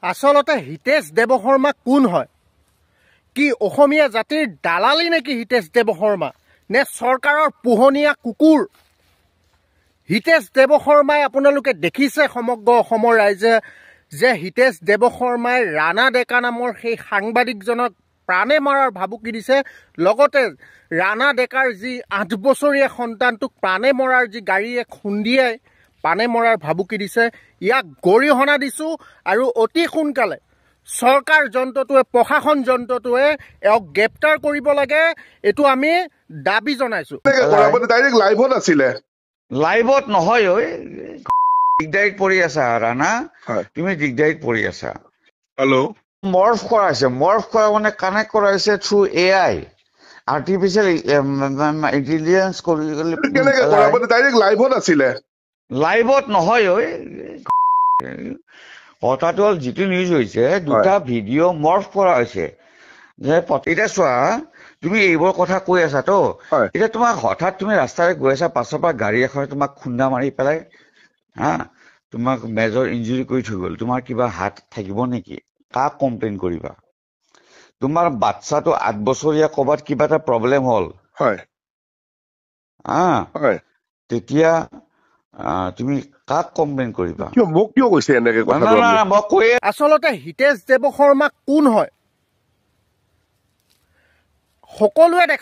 আচলতে হিতেশ দেৱশৰ্মা কোন হয়? কি অসমীয়া জাতিৰ দালালি নেকি হিতেশ দেৱশৰ্মা, নে চৰকাৰৰ পোহনীয়া কুকুৰ? হিতেশ দেৱশৰ্মাই, আপোনালোকে দেখিছে সমগ্ৰ অসমৰ ৰাইজে যে হিতেশ দেৱশৰ্মাই ৰাণা ডেকা নামৰ সেই সাংবাদিকজনক প্ৰাণে মৰাৰ ভাবুকি দিছে, লগতে ৰাণা ডেকাৰ যি 8 বছৰীয়া সন্তানটোক প্ৰাণে মৰাৰ যি গাড়ীয়ে খুন্দিয়াই প্ৰাণে মৰাৰ ভাবুকি দিছে, ইয়াক গৰিহণা দিছোঁ। আৰু অতি সোনকালে চৰকাৰ যন্ত্ৰটোৱে, প্ৰশাসন যন্ত্ৰটোৱে এওঁক গ্ৰেপ্তাৰ কৰিব লাগে, এইটো আমি দাবী জনাইছোঁ। ডাইৰেক্ট লাইভত আছিলে? লাইভত নহয় ঐ, দিগদাৰিত পৰি আছা ৰাণা, তুমি দিগদাৰিত পৰি আছা। হেল্ল', মৰ্ফ কৰাইছে, মৰ্ফ কৰা মানে কানেক্ট কৰাইছে থ্ৰু এআই, আৰ্টিফিচিয়েল ইণ্টেলিজেঞ্চ কৰি। কেনেকে কৰা? ডাইৰেক্ট লাইভত আছিলে? লাইভত নহয় ঐ, কথাটো হ'ল যিটো নিউজ হৈছে দুটা ভিডিঅ' মৰ্ফ কৰা হৈছে। যে এতিয়া চোৱা, তুমি এইবোৰ কথা কৈ আছাতো, এতিয়া তোমাক হঠাৎ তুমি ৰাস্তাৰে গৈ আছা, পাছৰ পৰা গাড়ী এখনে তোমাক খুন্দা মাৰি পেলাই হা তোমাক মেজৰ ইঞ্জুৰি কৰি থৈ গ'ল, তোমাৰ কিবা হাত থাকিব নেকি? কাক কমপ্লেইন কৰিবা? তোমাৰ বাচ্ছাটো 8 বছৰীয়া, ক'ৰবাত কিবা এটা প্ৰব্লেম হ'ল, হা, তেতিয়া তুমি কাক কমপ্লেইন কৰিবা? মোক কিয় কৈছে এনেকে? মই কৈয়ে আচলতে হিতেশ দেৱশৰ্মা কোন হয় সকলোৱে দেখা